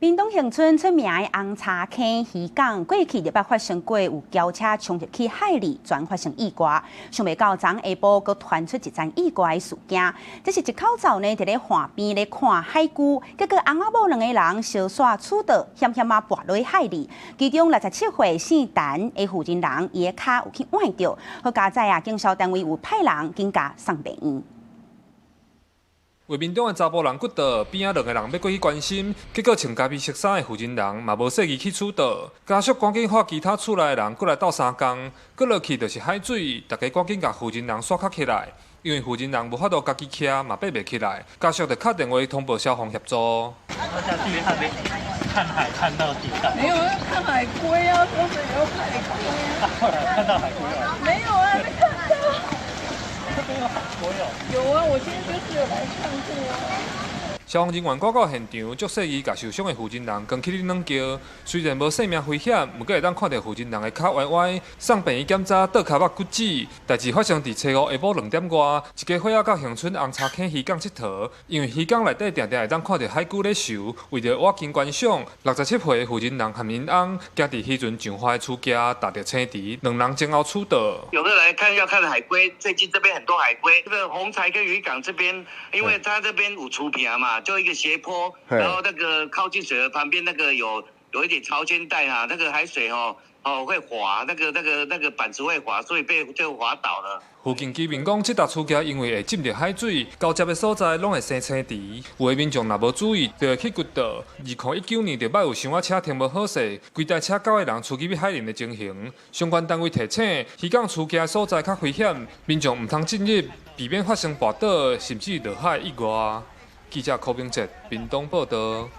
屏東恆春出名的紅柴坑漁港，過去就捌發生過有轎車衝入去海裡，旋發生意外。想袂到昨下晡閣傳出一樁意外的事件。這是一口灶呢，佇咧岸邊咧看海龜，結果翁仔某兩個人相紲搐倒，險險仔跋落海裡。其中67歲姓陳的負責人，伊的跤有去崴著，好佳哉啊，警消單位有派人緊共送病院。畫面中的查埔人骨倒，邊仔兩個人欲過去關心，結果穿咖啡色衫的負責人嘛無細意去搐倒，家屬趕緊喊其他厝內的人過來鬥相共，閣落去就是海水，大家趕緊共負責人紲較起來，因為負責人無法度家己徛，嘛爬袂起來，家屬就敲電話通報消防協助。看海看到跌倒。沒有啊，看海龜啊，說是有海龜啊。後來看到海龜了。沒有啊，沒看到。這邊有海龜哦。有啊，我今天就是有來看過啊。消防人員趕到現場，足細意共受傷的負責人扛起去軟轎，雖然無生命危險，毋過會當看著負責人的跤歪歪，送病院檢查倒跤目骨折。代誌發生佇初五下晡2點外，一家伙仔到恆春紅柴坑漁港𨑨迌，因為漁港內底定定會當看著海龜咧游，為著倚近觀賞，67歲的負責人和𪜶翁行佇漁船上岸的搐屐，踏著青池，兩人前後搐倒。有的來看要看海龜，最近這邊很多海龜。這個紅柴坑漁港這邊，因為它這邊有厝坪嘛，就一個斜坡，然後那個靠近水的旁邊那個有一點潮間帶哈，那個海水哦會滑，那個板子會滑，所以被就滑倒了。附近居民講，這搭搐屐因為會浸著海水，交接的所在攏會生青池，有的民眾若無注意，就會去骨倒。2019年就捌有箱仔車停無好勢，規台車九個人搐入去海裡的情形。相關單位提醒，漁港搐屐所在較危險，民眾毋通進入，避免發生跋倒甚至落海意外。記者柯明哲，屏東報導。